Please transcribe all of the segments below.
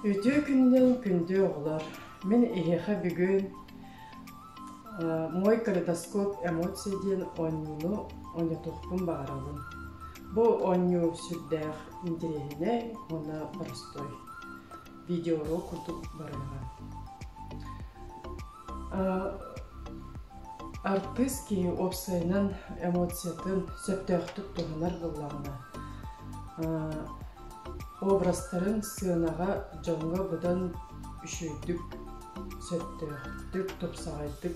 Үтүө күнүнэн күндү оҕолор! Мин эһиэхэ бүгүн Мой калейдоскоп эмоций диэн оонньууну оонньотуохпун баҕарабын. Бу оонньуу сүрдээх интэриэһинэй уонна боростуой. Видеоуруок курдук барыаҕа. Артыыс киһи уопсайынан эмоциятын сөптөөхтүк туһанар буоллаҕына, образтарын сыанаҕа дьоҥҥо быдан үчүгэйдик, сөптөөхтүк, тупсаҕайдык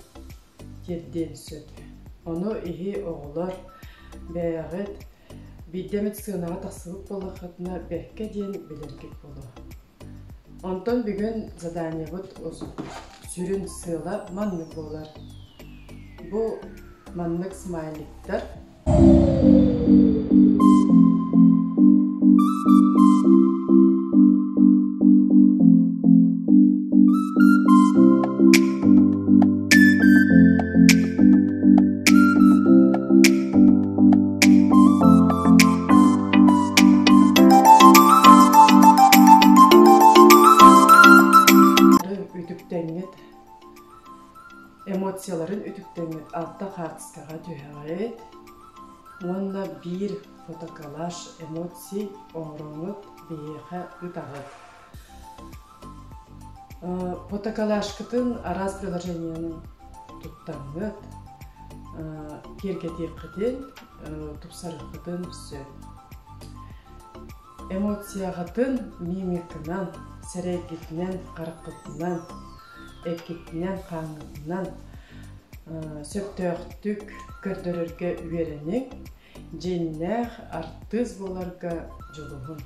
тиэрдиэн сөп. Ону иһи оҕолор бэйэҕит биирдэ эмит сыанаҕа тахсыбыт буоллаххытына бэркэ диэн билэргит буолуо. Онтон бүгүн заданиебыт сүрүн сыала маннык буолар. Бу маннык смайликтар Үтүктэммит эмоцияларын үтүктэммит алта хаартыскаҕа түһэҕит уонна биир фотоколлаж эмоций оҥороҥҥут биһиэхэ ытаҕыт. Фотоколлажкытын араас приложениены туттаҥҥыт киэргэтиэххитин, тупсарыаххытын сөп. Эмоцияҕытын мимиканан, сэрэйгитинэн, хараххытынан, эккитинэн, хааҥҥытынан сөптөөхтүк көрдөрөргө үөрэниҥ, дьиҥнээх артыыс буоларга дьулуһуҥ.